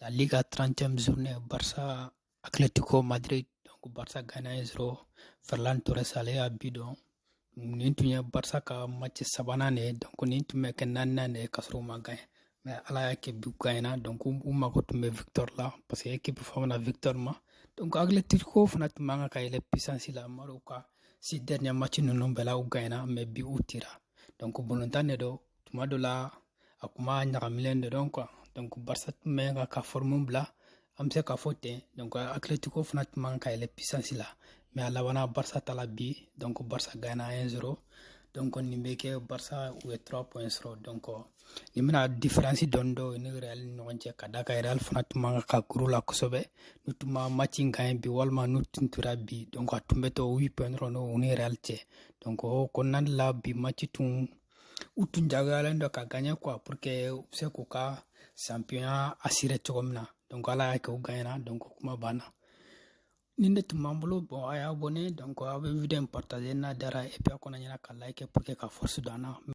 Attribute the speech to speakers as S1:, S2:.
S1: La Liga 30e journée, Barça Atlético Madrid. Donc Barça gagné 1-0. Ferran Torres, ale y'a but don. Nin tun ye Barça ka match sabanan de ye. Donc nin tun bɛ kɛ naaninan de ye ka sɔrɔ u ma gagné. Mais Ala y'a kɛ, bi gagné. Donc u mago tun bɛ victoire la parce que équipe famana victoire ma. Donc Atlético fana tun man kan ka yɛlɛ puissance la. Maro ka six dernier match ninnu bɛɛ la, u gagné, mais bi u tira. Donc balontan de don, tuma dɔ la a kuma ɲagamilen de don quoi. Donc Barça tun bɛ ka forme bila, an bɛ se k'a fɔ ten. Donc Atletico fana tun man ka yɛlɛ puissance la, mais a labanna Barça ta la bi. Donc Barça gagné 1-0. Donc nin bɛ kɛ Barça, u ye 3 points sɔrɔ. Donc nin bɛna différence dɔɔni dɔw ni Real ni ɲɔgɔn cɛ, ka d'a kan Real fana tun man ka gros la kosɛbɛ. N'u tun ma match in gagné bi, walima n'u tun tora bi, donc a tun bɛ to 8 points dɔrɔn u ni Real cɛ. Donc o kɔnɔna la, bi match tun, u tun jagoyalen don ka gagné quoi, pour que u bɛ se k'u ka championnat assurer cogo min na. Donc Ala y'a kɛ, u gagné. Donc kuma banna. Nin de tun b'an bolo. Bon, a y'a abonné, donc aw bɛ vidéo in partager n'a diyara, et puis a kɔnɔ ɲɛna ka like pour que ka force don an na.